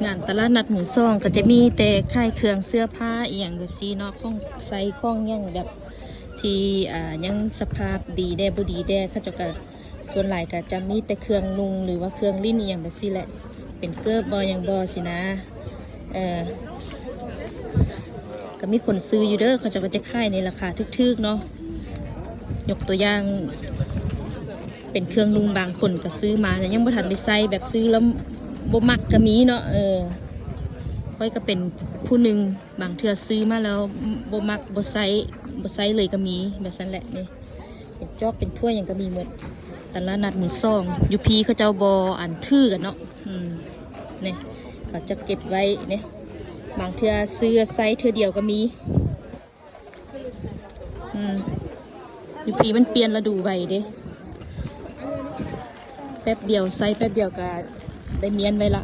ງານຕະຫຼາດນັດມືສອງກໍຈະມີແຕ່ຂາຍເຄື່ອງເສື້ອຜ້າອີ່ຫຍັງແບບຊີ້ເນາະ ຂອງໃຊ້ຂອງຫຍັງແບບທີ່ ອ່າ ຍັງສະພາບດີແດ່ບໍ່ດີແດ່ ເຂົາເຈົ້າກໍສ່ວນຫຼາຍກໍຈະມີແຕ່ເຄື່ອງນຸ່ງ ຫຼືວ່າເຄື່ອງຫຼິ້ນອີ່ຫຍັງແບບຊີ້ແຫຼະ ເປັນເກີບບໍ່ຫຍັງບໍ່ຊີ້ນະ ເອີ ກໍມີຄົນຊື້ຢູ່ເດີ ເຂົາເຈົ້າກໍຈະຂາຍໃນລາຄາຖືກໆເນາະ ຍົກຕົວຢ່າງ ເປັນເຄື່ອງນຸ່ງ ບາງຄົນກໍຊື້ມາແລ້ວຍັງບໍ່ທັນໄດ້ໃສ່ ແບບຊື້ແລ້ວບໍ່ມັກກໍມີເນາະ ເອີ ຂ້ອຍກໍເປັນຜູ້ໜຶ່ງ ບາງເທື່ອຊື້ມາແລ້ວບໍ່ມັກ ບໍ່ໃຊ້ ບໍ່ໃຊ້ເລີຍກໍມີ ແບບຊັ້ນແຫຼະ ນີ້ ເປັນຈອກເປັນຖ້ວຍຫຍັງກໍມີໝົດ ຕະຫຼາດນັດມືສອງ ຢູ່ພີ້ເຂົາເຈົ້າບໍ່ ອັນ ຖືກັນເນາະ ອືມ ນີ້ ເຂົາຈະເກັບໄວ້ ນີ້ ບາງເທື່ອຊື້ແລ້ວໃຊ້ເທື່ອດຽວກໍມີ ອືມ ຢູ່ພີ້ມັນປ່ຽນລະດູໄວເດ້ ແປັບດຽວ ໃຊ້ແປັບດຽວກໍໄດ້ມ້ຽນໄວ້ລະ